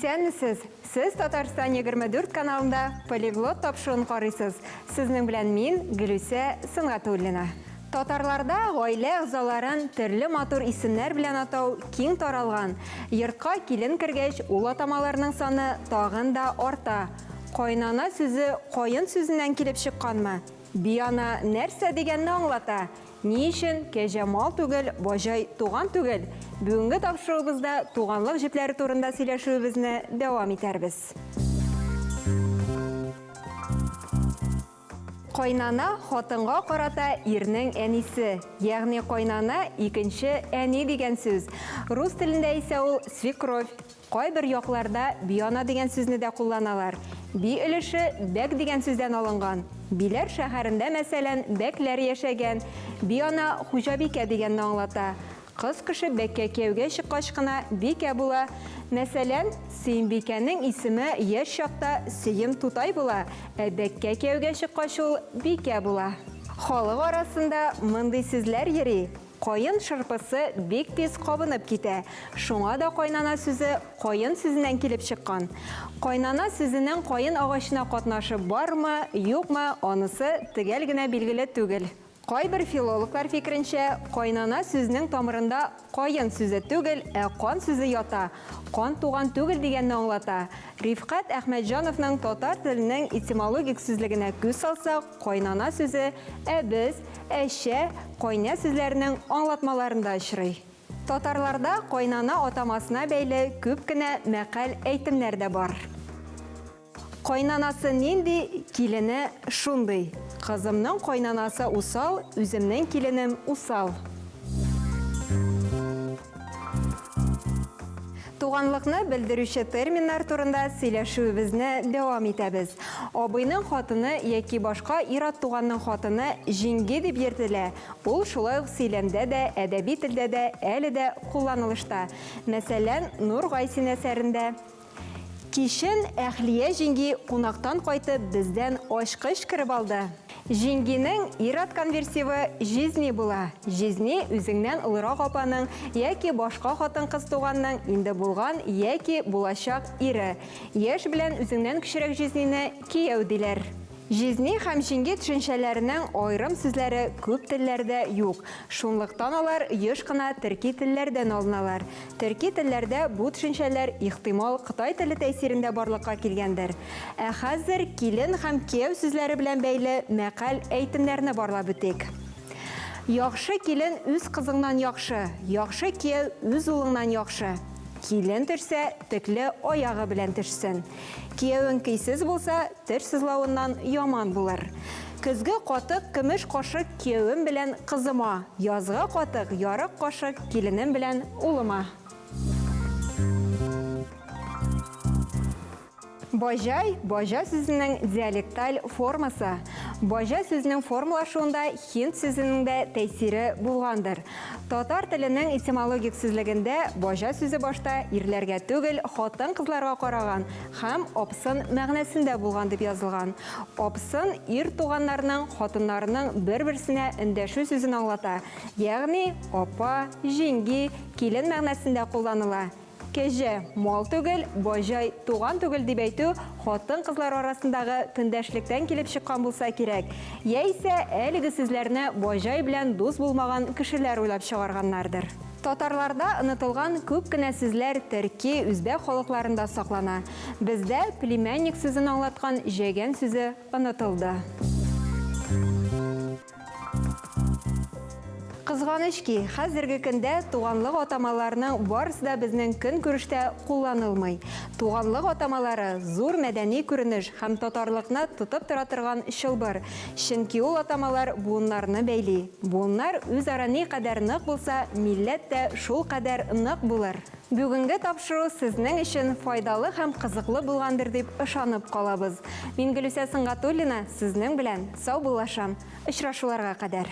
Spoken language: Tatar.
Исәнмесез! Сез Татарстан 24 каналында Полиглот тапшыруын карыйсыз. Сезнең белән мин, Гөлүсә Сөнгатуллина. Татарларда гаилә әгъзаларын төрле матур исемнәр белән атау киң таралган. Йортка килен кергәч, ул атамаларның саны тагын да арта. Кайнана сүзе каен сүзеннән килеп чыкканмы? Биана нәрсә дигәнне аңлата? Ни өчен кәҗә мал түгел, баҗай туган түгел? Бүгенге тапшыруыбызда туганлык җепләре турында сөйләшүебезне дәвам итәрбез. Кайнана, хатынга карата ирнең әнисе, ягъни кайнана, икенче әни дигән сүз. Рус телендә исә ул свекровь. Кайбер якларда биана дигән сүзне дә кулланалар. Би өлеше бәк дигән сүздән алынган. Биләр шәһәрендә, мәсәлән, бәкләр яшәгән. Биана хуҗабикә дигәнне аңлата. Кыз кеше бәккә кияүгә чыккач кына бикә була. Мәсәлән, Сөембикәнең исеме яшь чакта Сөем тутай була, ә бәккә кияүгә чыккач ул бикә була. Халык арасында мондый сүзләр йөри. Каен шырпысы бик тиз кабынып китә. Шуңа да кайнана сүзе каен сүзеннән килеп чыккан. Кайнана сүзенең каен агачына катнашы бармы, юкмы, анысы төгәл генә билгеле түгел. Кайбер филологлар фикеренчә, кайнана сүзенең тамырында каен сүзе түгел, ә кан сүзе ята, кан туган түгел дигәнне аңлата. Рифкать Әхмәтҗановның татар теленең этимологик сүзлегенә күз салсак, Кайнана сүзе әбез, әчә, кайнә сүзләренең аңлатмаларында очрый. Татарларда кайнана атамасына бәйле күп кенә мәкаль-әйтемнәр дә бар. Кайнанасы нинди, килене шундый. Кызымның кайнанасы усал, үземнең киленем усал. Туганлыкны белдерүче терминнар турында сөйләшүебезне дәвам итәбез. Абыйның хатыны яки башка ир-ат туганның хатыны җиңги дип йөртелә. Ул шулай ук сөйләмдә дә, әдәби телдә дә әле дә кулланылышта. Мәсәлән, Нур Гайсин әсәрендә. Кичен Әхлия җиңги кунактан кайтып бездән ачкыч кереп алды. Җиңгинең ир-ат конверсивы җизни була. Җизни, үзеңнән олырак апаның яки башка хатын-кыз туганның инде булган яки булачак ире. Яшь белән үзеңнән кечерәк җизнине кияү диләр. Җизни һәм җиңги төшенчәләренең аерым сүзләре күп телләрдә юк, шунлыктан алар еш кына төрки телләрдән алыналар. Төрки телләрдә бу төшенчәләр, ихтимал, кытай теле тәэсирендә барлыкка килгәндер. Ә хәзер килен һәм кияү сүзләре белән бәйле мәкаль-әйтемнәрне барлап үтик. Яхшы килен үз кызыңнан яхшы, яхшы кияү үз улыңнан яхшы. Килен төшсә, төкле аягы белән төшсен. Киявең көйсез булса, теш сызлавыннан яман булыр. Көзге катык, көмеш кашык киявем белән кызыма, язгы катык, ярык кашык киленем белән улыма. Баҗай, баҗа сүзенең диалекталь формасы. Баҗа сүзенең формалашуында һинд сүзенең дә тәэсире булгандыр. Татар теленең этимологик сүзлегендә баҗа сүзе башта ирләргә түгел, хатын-кызларга караган һәм апсын мәгънәсендә булган дип язылган. Апсын ир туганнарның хатыннарының бер-берсенә эндәшү сүзен аңлата, ягъни апа, җиңги, килен мәгънәсендә кулланыла. Кәҗә, мал түгел, баҗай, туган түгел дип әйтү хатын-кызлар арасындагы көндәшлектән килеп чыккан булса кирәк. Яисә әлеге сүзләрне баҗай белән дус булмаган кешеләр уйлап чыгарганнардыр. Татарларда онытылган күп кенә сүзләр төрки, үзбәк халыкларында саклана. Бездә племянник сүзен аңлаткан җәгән сүзе онытылды. Кызганыч ки, хәзерге көндә туганлык атамаларының барысы да безнең көнкүрештә кулланылмый. Туганлык атамалары, зур мәдәни күренеш һәм татарлыкны тотып тора торган чылбыр. Чөнки ул атамалар буыннарны бәйли. Буыннар үзара никадәр нык булса, милләт тә шулкадәр нык булыр. Бүгенге тапшыру сезнең өчен файдалы һәм кызыклы булгандыр дип ышанып калабыз. Мин Гөлүсә Сөнгатуллина сезнең белән саубуллашам. Очрашуларга кадәр!